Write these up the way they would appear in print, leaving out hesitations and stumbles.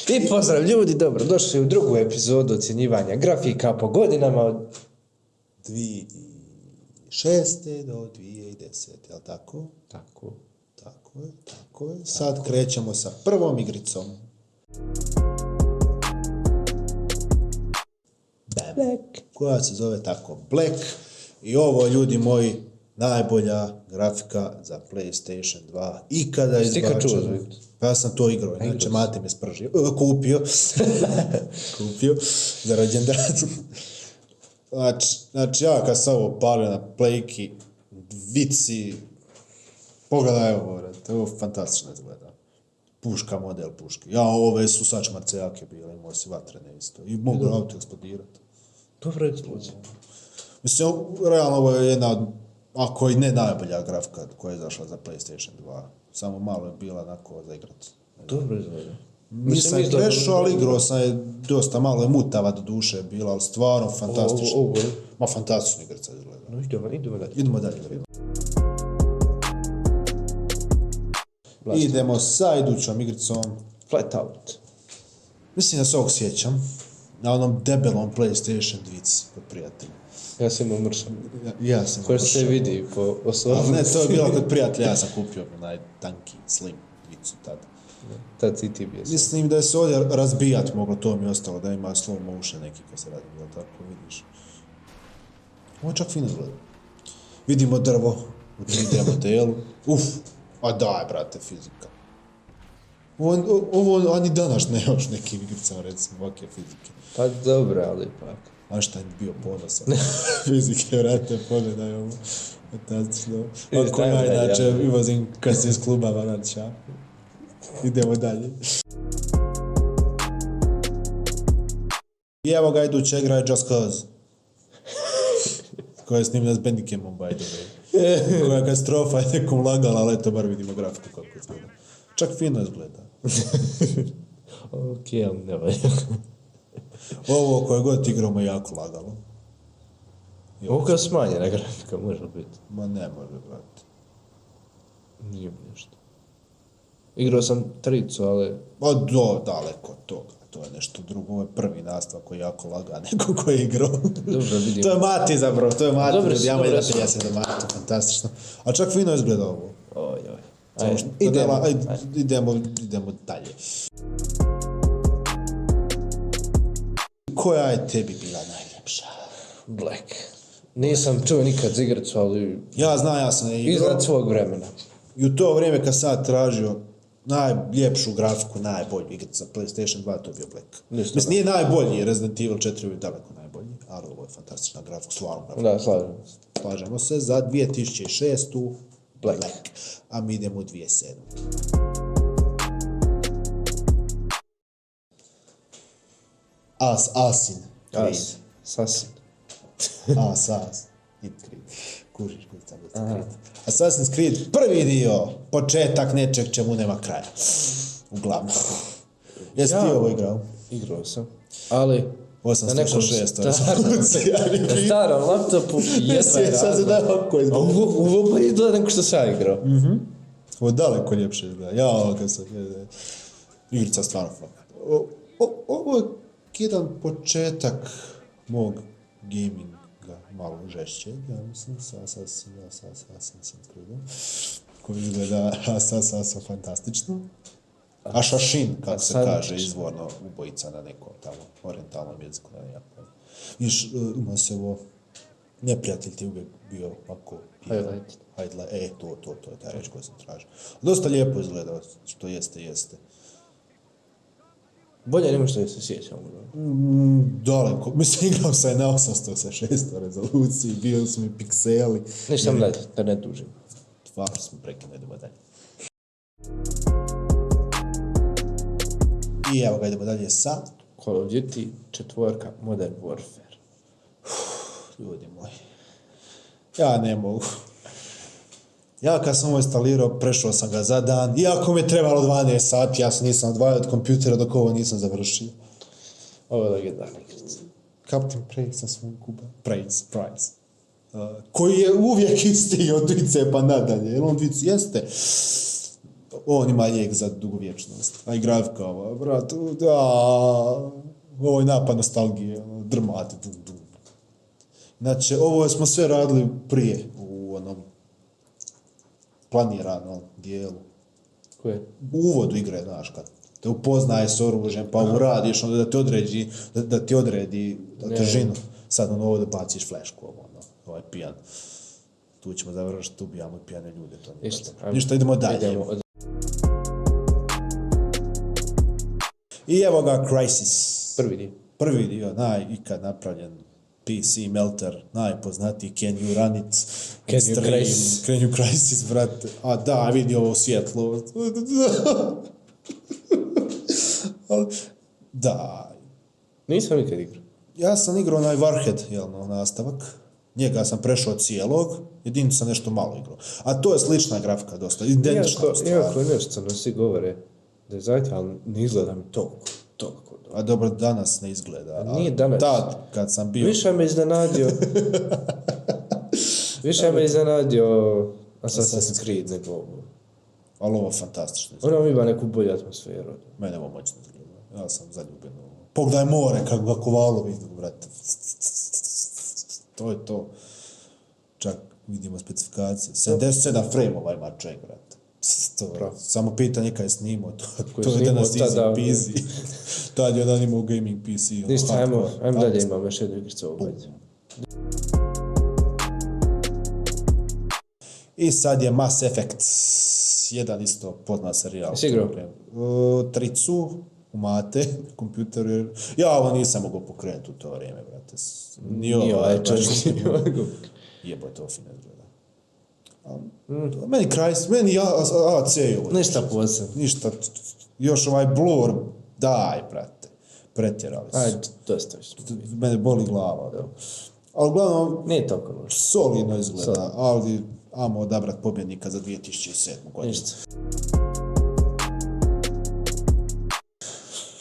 I pozdrav ljudi, dobro, došli u drugu epizodu ocjenjivanja grafika po godinama od 2006. do 2010. Jel' tako? Tako. Tako je. Sad krećemo sa prvom igricom. Black. Koja se zove tako Black. I ovo, ljudi moji, najbolja grafika za PlayStation 2 ikada izbačena. Pa ja sam to igrao, znači mate me spržio. Kupio za rođendan. Znači ja kad sam ovo palio na Playki, vici, pogledaj ovo, vrati, ovo fantastično izgleda. Puška, model puške. Ja, ove su sač marcejake bile, imao si vatrene isto. I mogu auto eksplodirati. Dobro eksplozija. Mislim, realno ovo je jedna od, ako i ne najbolja grafika koja je izašla za PlayStation 2. Samo malo je bila onako za igrat. Dobro izgleda. Nisam je prešao, ali igrao sam je dosta malo je mutava do duše bila, ali stvarno fantastično. Ma fantastično igrica izgleda. No, idemo dalje. Idemo dalje da vidimo. Idemo sa idućom igricom. Flat Out. Mislim da se ovog sjećam. Na onom debelom PlayStation 2 kod prijatelja. Ja sam imao mršan. Ja sam Koja se vidi po osobu. Ne, to je bilo kod prijatelja, ja sam kupio onaj tanki, slim dvicu tada. Tad si ti bio. Mislim da se ovdje razbijat moglo, to mi je ostalo, da ima slow motion neki ko se radi, jel tako, vidiš. Ovo čak fino izgleda. Vidimo drvo u 3D modelu. A daj, brate, fizika. Ovo ani danas ne još neki igrica, recimo, ovakve fizike. Pa dobro, ali ipak. A šta je bio ponosan? Fizike, vrate, pogledaj ovo. Fantastično. Ako ja inače vozim kad se iz kluba vanača. Idemo dalje. I evo ga iduća igra je Just Cause. Koja je snimljena s Bandicamom, by the way. Koja je katastrofa je nekom lagala, ali eto bar vidimo grafiku kako izgleda. Čak fino izgleda. Ok, ali ne valja. Ovo koje god igramo je jako lagalo. Ovo kao smanjena grafika može biti. Ma ne može, brate. Nije mi nešto. Igrao sam tricu, ali... Ma daleko od toga. To je nešto drugo. Ovo je prvi nastavak koji je jako laga, neko koji je igrao. Dobro, vidim. To je Mati zapravo, to je Mati. Dobro, ja dobro. ja se do Mati, fantastično. A čak fino izgleda ovo. Oj. Idemo dalje. Koja je tebi bila najljepša? Black. Nisam čuo nikad za igracu, ali... Ja sam je igrao. Iznad svog vremena. I u to vrijeme kad sam tražio najljepšu grafiku, najbolju igricu za PlayStation 2, to je bio Black. Mislim, nije najbolji, jer Resident Evil 4 je daleko najbolji, ali ovo je fantastična grafika, stvarno grafika. Da, Slažemo se za 2006. Black. A mi idemo u 2007. Assassin Creed. Kužiš koji sam Creed. Assassin's Creed, prvi dio, početak nečeg čemu nema kraja. Uglavnom. Jesi ti ovo igrao? Igrao sam, ali... 866. Na starom laptopu jedva je radilo. Ovo je izgleda neko što sam igrao. Ovo daleko ljepše izgleda. Ja, kad sam... Igrica stvarno flaka. Ovo je jedan početak mog gaminga, malo žešće, ja mislim, sa Assassin's Creedom, koji izgleda Assassin fantastično. Assassin, kako se kaže, izvorno ubojica na nekom tamo orientalnom jeziku, na nekom. Viš, ima se ovo, neprijatelj ti uvijek bio ovako... Highlight. To je ta reč koju sam tražio. Dosta lijepo izgleda, što jeste. Bolje nego što se sjećam. Daleko. Mislim, igrao sam je na 866 rezoluciji, bio su mi pikseli. Ništa gledati, da ne tužim. Stvarno smo prekinuli, idemo dalje. I evo ga, idemo dalje sa... Call of Duty 4 Modern Warfare. Ljudi moji. Ja ne mogu. Ja kad sam ovo instalirao, prešao sam ga za dan, iako mi je trebalo 12 sati, ja nisam odvajao od kompjutera dok ovo nisam završio. Ovo je legendarna igrica. Captain Price sa svojom Kuba. Price. Koji je uvijek isti od dvice pa nadalje. Jer on dvici jeste on ima lijek za dugovječnost. A i grafika ova, brat, ovo je napad nostalgije, drmati. Znači, ovo smo sve radili prije u onom planiranom dijelu. Koje? U uvodu igre, znaš, kad te upoznaje s oružjem, pa uradiš, onda da ti odredi težinu. Sad ono ovo da baciš flešku, ovaj pijan. Tu ćemo završiti, ubijamo pijane ljude. Ništa, idemo dalje. I evo ga Crysis. Prvi dio, ikad napravljen PC Melter, najpoznatiji Can You Run It? Can You Crysis, brate. A da, vidi ovo svjetlo. Da. Nisam nikad igrao. Ja sam igrao onaj Warhead, nastavak. Njega sam prešao cijelog, jedinicu sam nešto malo igrao. A to je slična grafika dosta, identična stvar. Iako nešto, no svi govore da je zahtjev, ali ne izgleda mi toliko. A dobro, danas ne izgleda. Nije danas. Tad, kad sam bio... Više me iznenadio Assassin's Creed nego ovo. Ali ovo fantastično. Ono ima neku bolju atmosferu. Mene ovo moćno izgleda. Ja sam zaljubljen u ovo. Pogledaj more, kako ga kovalovi idu, brate. To je to. Čak vidimo specifikacije. 77 frame-ova ima čovjek, brate. Samo pitanje kada je snimao. To je danas easy peasy. Tad je on imao gaming PC. Ništa, ajmo dalje, imam još jednu igricu ovdje. I sad je Mass Effect. Jedan isto poznat serijal. Jesi igrao? Tricu u mate, kompjuteru. Ja ovo nisam mogao pokrenuti u to vrijeme, brate. Nije ovaj čaški. Jebote, ovo fino izgleda. Meni Crysis, meni AC je ovo. Ništa posebno. Ništa, još ovaj Blur, daj, brate. Pretjerali su. Ajde, dosta više. Mene boli glava. Ali uglavnom, nije toliko loš. solidno izgleda, ali ajmo odabrat pobjednika za 2007. godinu. Ništa.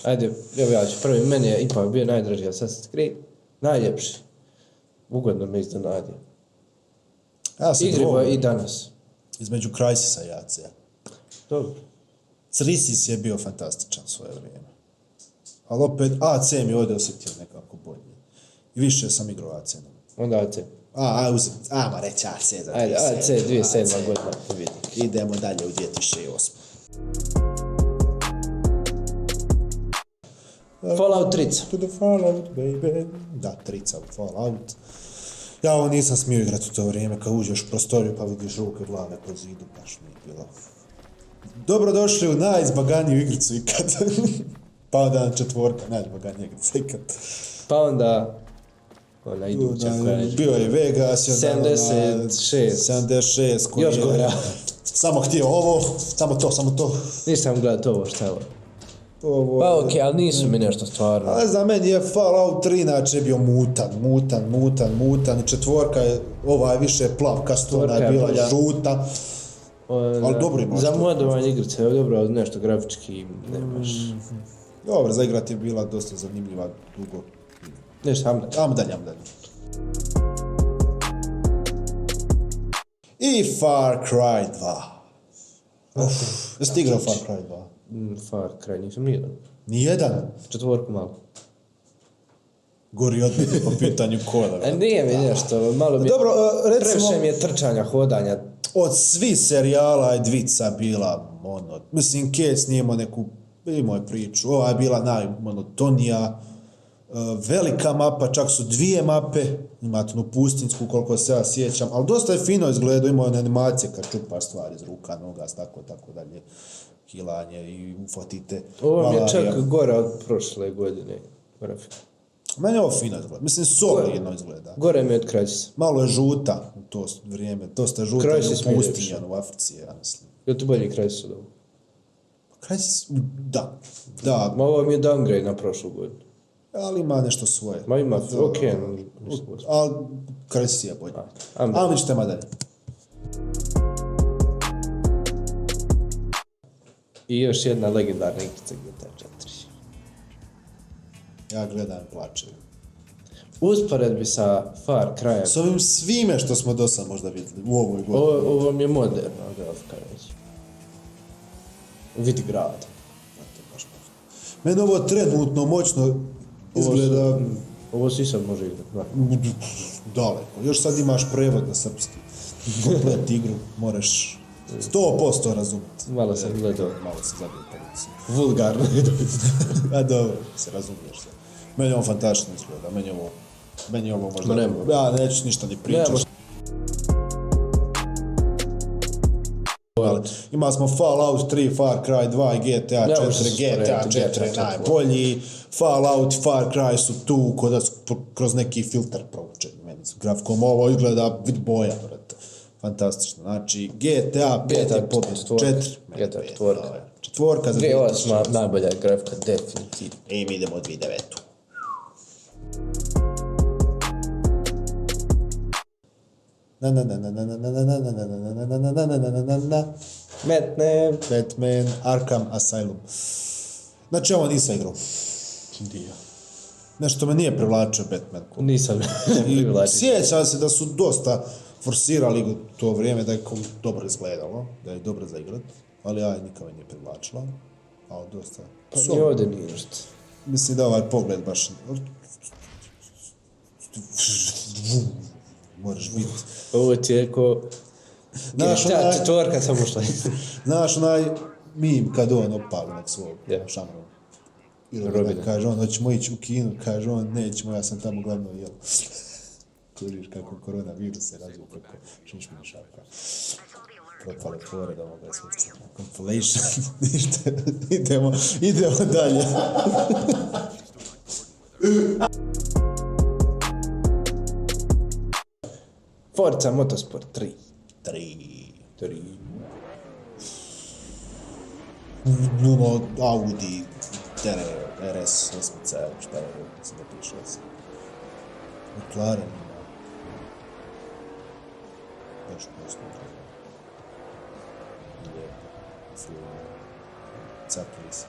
Ajde, evo ja ću prvi. Meni je ipak bio najdraži Assassin's Creed. Najljepši. Ugodno me iznenadio. Igrivo i danas. Između Crysisa i AC-a. Dobro. Crisis je bio fantastičan svoje vrijeme. Ali opet AC mi ovdje osjetio nekako bolje. I više sam igrao AC. Onda AC. Ajmo reći AC za 2007. Ajde, AC 2007. godina. Idemo dalje u 2008. Fallout 3. To the Fallout, baby. Da, 3 u Fallout. Ja ovo nisam smio igrati u to vrijeme, kad uđeš u prostoriju pa vidiš ruke glave po zidu, baš nije bilo. Dobrodošli u najizbaganiju igricu ikad. Pa onda 4, najizbaganija igrica ikad. Pa onda ona iduća koja je... Bio je Vegas, 76. Još gora. Samo htio ovo, samo to. Nisam gledao ovo šta je ovo. Pa okej, ali nisu mi nešto stvarno. Ali za meni je Fallout 3 inače bio mutan. I 4 je, ova je više plavkasto, ona je bila žuta. Ali dobro ima. Za modovanje igrice je dobro, ali nešto grafički nemaš. Dobro, za igrati je bila dosta zanimljiva, dugo. Nešto, Ajmo dalje. I Far Cry 2. Jesi ti igrao Far Cry 2? Far Cry nisam nijedan. Nijedan? 4 malo. Gori odbiti po pitanju koda. Nije mi nešto, malo mi... Dobro, recimo... Previše mi je trčanja, hodanja. Od svih serijala je dvica bila Mislim, Case nije imao je priču. Ova je bila najmonotonija. Velika mapa, čak su 2 mape. Imate onu pustinsku, koliko se ja sjećam. Ali dosta je fino izgledao, imao je animacije kad čupaš stvari iz ruka, noga, tako dalje. Hilanje i ufotite. Ovo mi je čak gore od prošle godine. Grafika. Meni je ovo fino izgleda. Mislim, solidno izgleda. Gore mi je od Crysisa. Malo je žuta u to vrijeme. Dosta je žuta i u pustinji, u Africi, ja mislim. Je to bolji Crysis od ovo? Crysis, da. Ovo mi je downgrade na prošlu godinu. Ali ima nešto svoje. Ma ima, okej. Ali Crysis je bolji. Ali mi ćete dalje. I još jedna legendarna igrica GTA 4. Ja gledam plačem. Usporedbi sa Far Cryem. S ovim svime što smo do sad možda vidjeli u ovoj godini. Ovo mi je moderna grafika reći. Vidi grad. Meni ovo trenutno moćno izgleda Ovo si sad može igrati. daleko. Još sad imaš prevod na srpski. Komplet igru moraš 100% razumjeti. Malo sam gledao. Malo se zabio policiju. Vulgarno. A dobro, se razumiješ se. Meni ovo fantastično izgleda. Meni ovo možda... Ja neću ništa ni pričati. Imali smo Fallout 3, Far Cry 2 i GTA 4, GTA 4 najbolji, Fallout i Far Cry su tu kroz neki filter provučeni meni s grafikom, ovo izgleda vid boja, brate. Fantastično, znači GTA 5 je pobjed, 4. GTA 4. Četvorka za 2008 najbolja grafika, definitivno. I mi idemo u 2009. Batman Arkham Asylum. Znači ovo nisam igrao. Nešto me nije privlačio Batman. Nisam privlačio. Sjećam se da su dosta forsirali u to vrijeme da je dobro izgledalo, da je dobro za igrat, ali ja nikad me nije privlačila. Ali dosta... Pa ni ovdje nije nešto. Mislim da ovaj pogled baš... Moraš biti... Ovo ti je ko... GTA 4 samo što je. Znaš onaj mim kad on opali nek svog šamrona. Robina. Kaže on, hoćemo ići u kinu, kaže on, nećemo, ja sam tamo glavno jel. Kuriš kako koronavirus se razvio preko šišmina šapka. Propale pored ovoga svjetska. Compilation. Ništa, idemo dalje. Forza Motorsport 3. 3. Nuno Audi RS 8C, šta je, mislim da piše se. McLaren ima. Još posto. Lijepo. Catili se.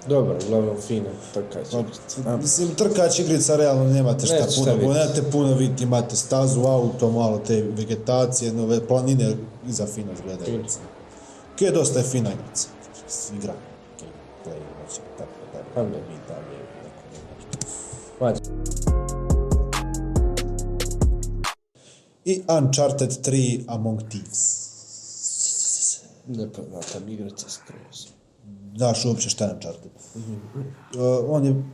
Dobro, uglavnom fina trkač igrica. Mislim, trkač igrica realno nemate šta puno. Nemate puno vidjeti, imate stazu, auto, malo te vegetacije, nove planine iza fino izgledaju. Kaj dosta je fina igrica. Igra. Gameplay, znači, tako da bi mi dalje Mađe. I Uncharted 3 Among Thieves. Ne poznatam igrica skroz. Znaš uopće šta je Uncharted? On je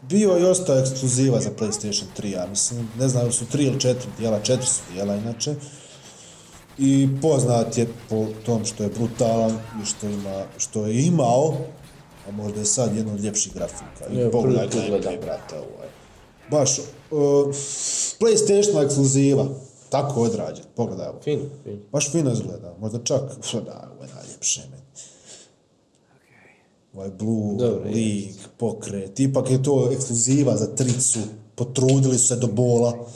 bio i ostao ekskluziva za PlayStation 3, ja mislim. Ne znam, su 3 ili 4 dijela, 4 su dijela inače. I poznat je po tom što je brutalan i što je imao, a možda je sad jedno od ljepših grafika. I pogledaj gameplay, brate, ovaj. Baš, PlayStation ekskluziva, tako odrađen, pogledaj ovo. Fino. Baš fino izgleda, možda čak, da, ovo je najljepše meni. Ovaj blue, lik, pokret, ipak je to ekskluziva za tricu, potrudili su se do bola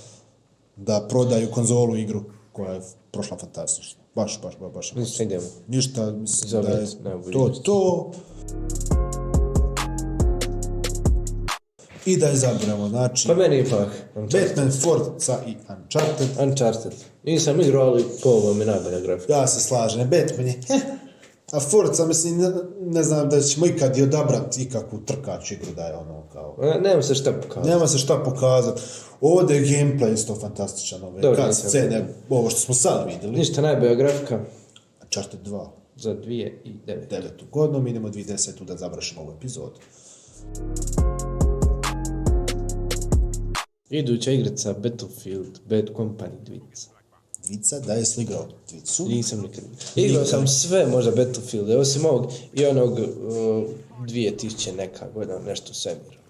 da prodaju konzolu igru koja je prošla fantastično. Baš. Ništa, mislim da je to. I da je zabramo, znači... Pa meni ipak. Batman, Forza i Uncharted. Nisam igrao, ali po ovom je najbolja grafika. Ja se slažem, Batman je... A Forza, mislim, ne znam da ćemo ikad i odabrati ikakvu trkaču igru da je ono kao... Nema se šta pokazati. Ovdje je gameplay isto fantastičan, kad scene, ovo što smo sad vidjeli. Ništa najbolja grafika. Uncharted 2. Za 2009. godinu, mi idemo 2010. da završimo ovu epizodu. Iduća igrica Battlefield Bad Company 2. Da je li igrao Dvicu? Nisam nikad. Igrao sam sve možda Battlefield, osim ovog i onog 2000 neka godina, nešto svemira.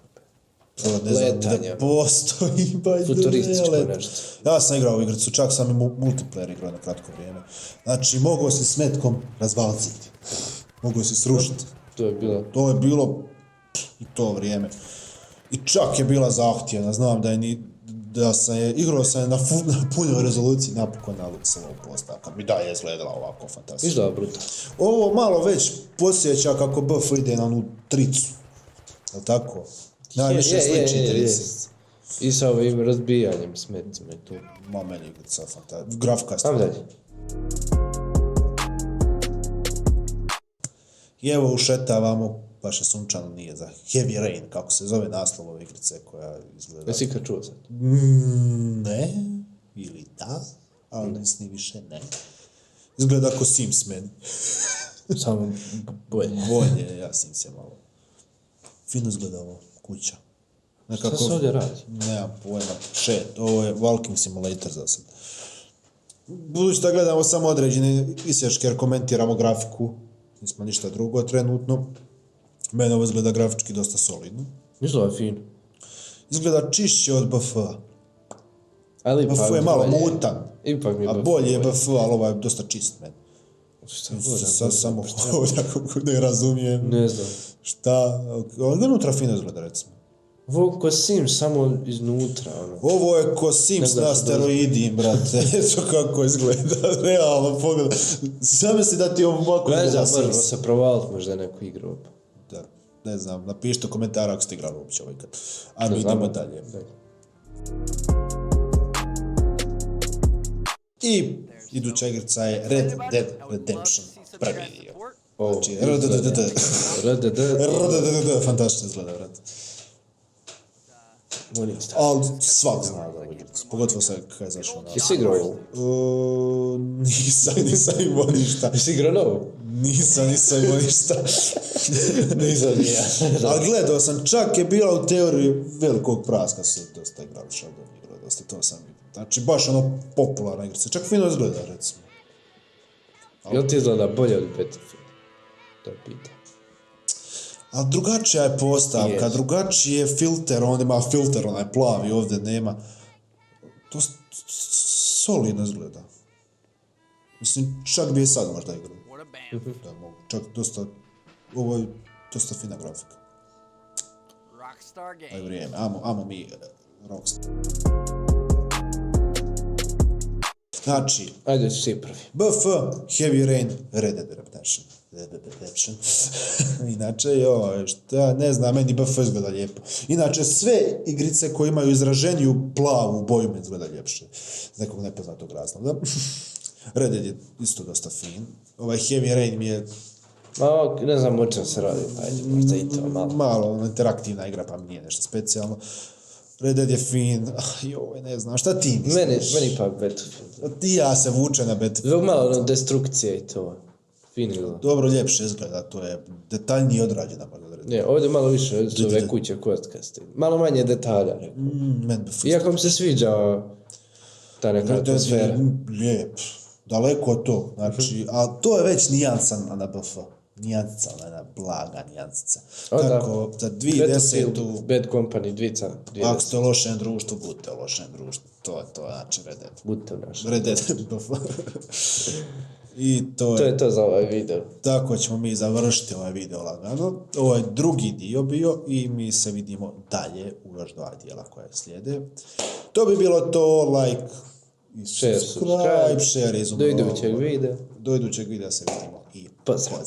Letanja. Postoji, futurističko nešto. Ja sam igrao u igricu, čak sam i multiplayer igrao na kratko vrijeme. Znači, mogao si s metkom razvalciti. Mogao si srušiti. To je bilo i to vrijeme. I čak je bila zahtjevna, znam da sam igrao na punoj rezoluciji napokon na Luxevom postavka. Mi da je izgledala ovako fantastično. Izgleda brutalno. Ovo malo već podsjeća kako BF ide na onu tricu. Je tako? Najviše sliči trici. I sa ovim razbijanjem s metcima i tu. Ma meni je fantastično. Grafika stvar. I evo ušetavamo, baš je sunčano, nije za Heavy Rain, kako se zove naslov ove igrice koja izgleda... Jesi ikad čuo sad? Ne, ili da, ali ni više ne. Izgleda ako Sims meni. Samo bolje. Bolje, ja Sims je malo. Fino izgleda ovo, kuća. Šta se ovdje radi? Nemam pojma, ovo je Walking Simulator za sad. Budući da gledamo samo određene isječke jer komentiramo grafiku, nismo ništa drugo trenutno. Mene ovo izgleda grafički dosta solidno. Izgleda fin. Izgleda čišće od BF-a. Ali BF je malo mutan, Ipak mi je a bolje je BF, ali ovaj je dosta čist meni. Šta Samo ovdje ne razumijem. Ne znam. Šta, ali unutra fino izgleda recimo. Ovo ko Sims, samo iznutra, ono. Ovo je ko Sims na steroidi, brate. Eto kako izgleda, realno pogledaj. Zamisli da ti ovako Ne izgleda znam, možemo Sims. se provaliti možda neku igru. Da, ne znam, napišite u komentaru ako ste igrali uopće ovaj kad. A mi idemo dalje. I iduća igrica je Red Dead Redemption, prvi dio. Znači, RDD, fantastično izgleda, brate. Ali svak zna da ovu igricu, pogotovo sad kada je zašao na... Jesi igrao ovo? Nisam imao ništa. Jesi igrao novo? Nisam imao ništa. Nisam ni ja. Ali gledao sam, čak je bila u teoriji velikog praska su se dosta igrali Shadow igrao, dosta to sam vidio. Znači, baš ono popularna igrica, čak fino izgleda, recimo. Jel ti izgleda bolje od Battlefield? To je pitanje. Ali drugačija je postavka, drugačiji je filter, on ima filter, onaj plavi, ovdje nema. To solidno izgleda. Mislim, čak bi je sad možda igrao. Da mogu, čak dosta, ovo je dosta fina grafika. Aj vrijeme, amo mi Rockstar. Znači, Ajde, si prvi. BF, Heavy Rain, Red Dead Redemption. Inače, šta, ne znam, meni BF izgleda lijepo. Inače, sve igrice koje imaju izraženiju plavu boju mi izgleda ljepše. Iz nekog nepoznatog razloga. Red Dead je isto dosta fin. Ovaj Heavy Rain mi je... Ne znam o čem se radi, ajde, možda i to malo. Malo interaktivna igra, pa mi nije nešto specijalno. Red Dead je fin, ne znam, šta ti misliš? Meni pak Battlefield. Ja se vuče na Battlefield. Malo ono destrukcije i to. Fin izgleda. Dobro, ljepše izgleda, to je detaljnije odrađena. Ne, ovdje malo više su ove kuće kockaste. Malo manje detalja. Iako mi se sviđa ta neka atmosfera. Lijep, daleko od to. Znači, ali to je već nijansa na BF. Nijanca, ona blaga nijanca. Tako, za 2010. Bad Company, 2010. Ako ste u lošem društvu, budite u lošem društvu. To je znači Red Dead. Budite u našem. Red Dead BF. I to je to za ovaj video. Tako ćemo mi završiti ovaj video lagano. Ovo je drugi dio bio i mi se vidimo dalje u još dva dijela koje slijede. To bi bilo to, like i subscribe, share, do idućeg videa. Do idućeg videa se vidimo i pozdrav.